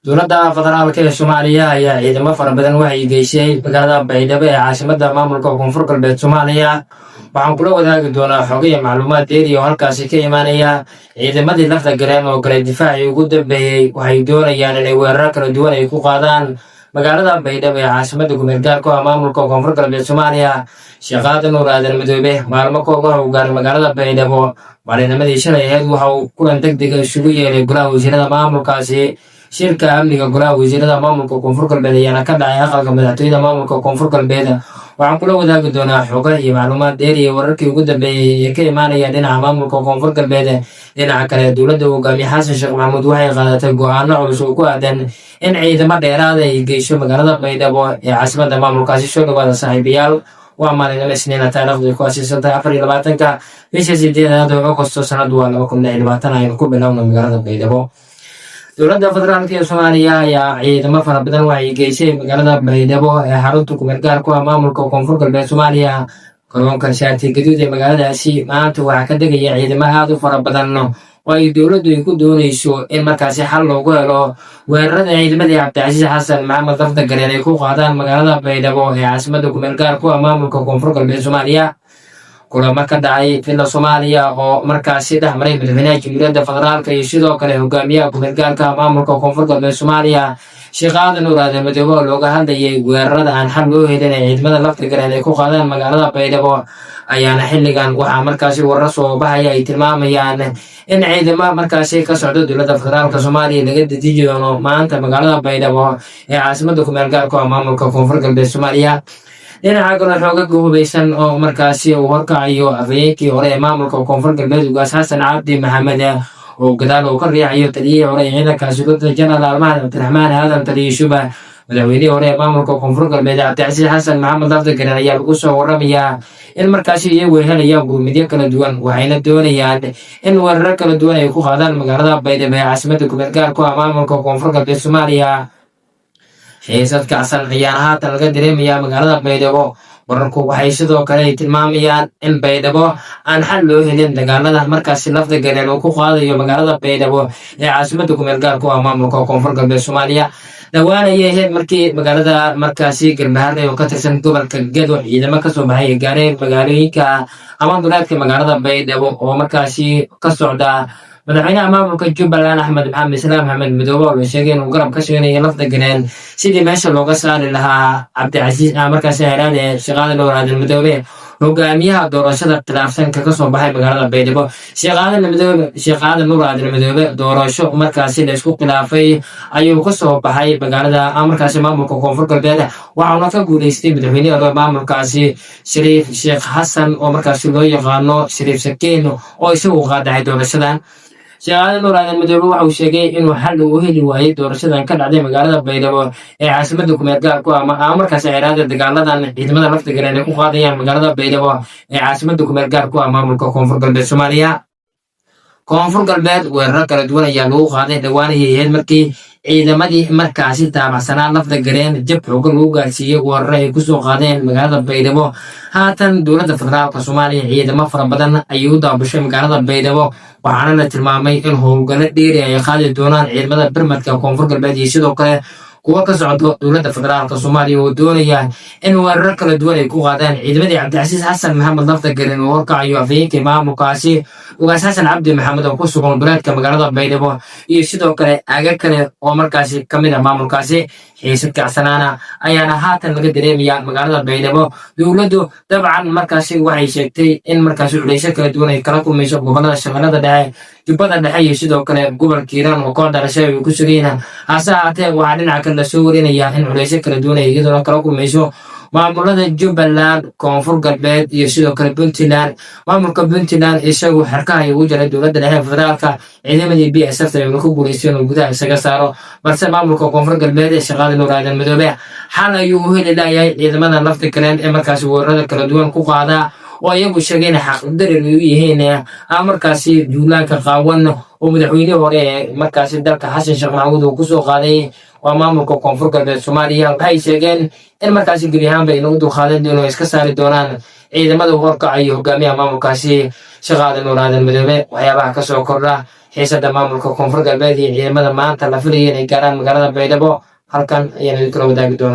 Dowladda federaalka ee Soomaaliya ayaa ciidamo fara badan waxay geysay magaalada Baydhabo ee caasimadda maamulka Koonfur Galbeed Soomaaliya. Waxaan kula wadaagi doonaa xogo iyo macluumaad dheeri oo halkaasi ka imaanaya. Ciidamadii Lafta Gareen oo galay difaacii ugu dambeeyey waxay doonayaan inay weeraro kala duwan ay ku qaadaan magaalada Baydhabo ee caasimadda kumeel gaarku ah maamulka Koonfur Galbeed Soomaaliya. Sheekh Aadan Nuur Aadan Madoobe maalmo ka hor uu gaaray magaalada Baydhabo maalinimadii shalay ahayd, waxa uu kulan deg dega isugu yeeray golaha wasiirada maamulkaasi. Shirka amniga golaha wasiirada maamulka Koonfur Galbeed ayaana ka dhacay aqalka madaxtooyada maamulka Koonfur Galbeed. Waxaan kula wadaagi doonaa xogo iyo macluumaad dheer iyo wararkii ugu dambeeyey ee ka imaanaya dhinaca maamulka Koonfur Galbeed. Dhinaca kale, dowladda hogaamiye Xasan Sheekh Maxamuud waxay qaadatay go'aano culus oo ku aadan in ciidamo dheeraada ay geyso magaalada Baydhabo ee caasimadda maamulkaasi. Soo dhawaada, saaxiibayaal. Waa maalinimo Isniina, taariikhdu ku asiisantahay 24-ka bisha sideedaad oo Agosto, sanadu waa 2026. Aynu ku bilowno magaalada Baydhabo. Dowladda federaalka ee Soomaaliya ayaa ciidamo fara badan waxay geysay magaalada Baydhabo ee xarunta kumeel gaar ku ah maamulka Koonfur Galbeed Soomaaliya. Garoonka Shaati Gaduud ee magaaladaasi maanta waxaa ka degaya ciidamo aad u fara badan oo ay dowladdu ay ku doonayso in markaasi xal loogu helo weerarada ciidamadii Cabdicasiis Xasan Maxamed Lafta Gareen ay ku qaadaan magaalada Baydhabo ee caasimadda kumeel gaar ku ah maamulka Koonfur Galbeed Soomaaliya. Kulamo ka dhacay Villa Soomaaliya oo markaasi dhex maray madaxweynaha Jamhuuriyadda Federaalka iyo sidoo kale hogaamiyaha kumeel gaarka maamulka Koonfur Galbeed Soomaaliya, Sheekh Aadan Nuur Aadan Madoobe, oo looga hadlayay weerarada aan xal loo helin ee ciidamada Lafta Gareen ay ku qaadaan magaalada Baydhabo, ayaana xilligan waxaa markaasi warar soo baxaya ay tilmaamayaan in ciidamo markaasi ka socda dowladda federaalka Soomaaliya laga deji doono maanta magaalada Baydhabo ee caasimadda kumeel gaarku ah maamulka Koonfur Galbeed Soomaaliya. Dhinaca kale, xoogaga hubeysan oo markaasi uu horkacayo afhayeenkii hore ee maamulka Koonfur Galbeed, Ugaas Xasan Cabdi Maxamed, oo gadaal uu ka riixayo taliyihii hore ee ciidanka asluubta, Jenaraal Mahad Cabdiraxmaan Aadan Taliye Shuba, madaxweynihii hore ee maamulka Koonfur Galbeed Cabdicasiis Xasan Maxamed Lafdagaran, ayaa lagu soo waramayaa in markaasi iyagu ay helayaan gurmidyo kala duwan, waxayna doonayaan in weeraro kala duwan ay ku qaadaan magaalada Baydhabo ee caasimadda kumeel gaar ku ah maamulka Koonfur Galbeed Soomaaliya. Xiisad kacsan ayaana haatan laga dareemayaa magaalada Baydhabo. Wararku waxay sidoo kale ay tilmaamayaan in Baydhabo aan xal loo helin dagaalada markaasi Lafdagareen uu ku qaadayo magaalada Baydhabo ee caasimadda kumeel gaar ku ah maamulka Koonfur Galbeed Soomaaliya. Dhowaan ayay ahayd markii magaalada markaasi Garbaharey oo ka tirsan gobolka Gedo ciidamo kasoo baxay ay gaareen magaalooyinka ama duleedka magaalada Baydhabo oo markaasi ka socda madaxweynaha maamulka Jubbaland, Axmed Maxamed Islaam Axmed Midoobe, oo la sheegay inuu garab ka sheeganayo Lafdagareen sidii meesha looga saari lahaa Cabdicasiis, markaasi heraade Sheekh Aadan Nuur Aadan Midoobe, hogaamiyaha doorashada khilaafsanka kasoo baxay magaalada Baydhabo. Sheekh Aadan Midoobe, Sheekh Aadan Nuur Aadan Midoobe, doorasho markaasi la isku khilaafay ayuu kasoo baxay magaalada markaasi maamulka Koonfur Galbeed, waxauna ka guuleystay madaxweynihii hore maamulkaasi, Shariif Sheekh Xasan, oo markaasi loo yaqaano Shariif Sakiin, oo isagu qaadacay doorashadan. Sheekh Aadan Nuur Aadan Madoobe waxa uu sheegay inuu xal uu heli waayey doorashadan ka dhacday magaalada Baydhabo ee caasimadda kumeel gaar ku ah ama markaasi ciraada dagaaladan ciidamada Laftagareen ay ku qaadayaan magaalada Baydhabo ee caasimadda kumeel gaar ku ah maamulka Koonfur Galbeed Soomaaliya. Koonfur Galbeed weeraro kala duwan ayaa lagu qaaday. Dhowaan ayay ahayd markii ciidamadii markaasi taabacsanaa Lafta Gareen jab xoogan lagu gaarsiiyey weeraro ay kusoo qaadeen magaalada Baydhabo. Haatan dowladda federaalka Soomaaliya ciidamo fara badan ayay u daabushay magaalada Baydhabo, waxaana la tilmaamay in howlgallo dheeri ay qaadi doonaan ciidamada birmadka Koonfur Galbeed iyo sidoo kale kuwa ka socdo dowladda federaalka Soomaaliya oo doonaya in weeraro kala duwan ay ku qaadaan ciidamadii Cabdicasiis Xasan Maxamed Laftagelin uu horkacayo afhayeenkii maamulkaasi, Ugaas Xasan Cabdi Maxamed, oo ku sugan duleedka magaalada Baydhabo iyo sidoo kale aga kale oo markaasi ka mid ah maamulkaasi. Xiisad kacsanaana ayaana haatan laga dareemaya magaalada Baydhabo. Dowladdu dabcan markaasi waxay sheegtay in markaasi culeysyo kala duwan ay kala kulmayso gobolada Shabeellada Dhexe, Jubbada Dhexe iyo sidoo kale gobolka Hiiraan oo kooxda Al-Shabaab ay ku sugan. Hase ahaatee, waxaa dhinaca kale lasoo warinayaa in culeysyo kala duwan ay iyaduna kala kulmayso maamulada Jubbaland, Koonfur Galbeed iyo sidoo kale Puntland. Maamulka Puntland isagu xerkaha ugu jaray dowladda dhexe federaalka ciidamadii BSF ayna ku guuleystay inuu gudaha isaga saaro, balse maamulka Koonfur Galbeed ee Sheekh Aadan Nuur Aadan Madoobe xal ayuu u heli layahay ciidamada Lafta Galeen ee markaasi weerarada kala duwan ku qaada, oo iyagu sheegay inay xaqdarir u yihiin ama markaasi duulaanka qaawan oo madaxweynihii hore ee markaasi dalka, Xasan Sheekh Maxamuud, uu kusoo qaaday waa maamulka Koonfur Galbeed Soomaaliya. Waxay sheegeen in markaasi gebi ahaanba ay nagu dulqaadan doono iska saari doonaan. Ciidamada uu horkacayo hogaamiyaha maamulkaasi Sheekh Aadan Nuur Aadan Madoobe. Waxyaabaha kasoo kordha xiisada maamulka Koonfur Galbeed iyo ciidamada maanta la filaya inay gaaraan magaalada Baydhabo halkan ayaan idinkula wadaagi doonaa.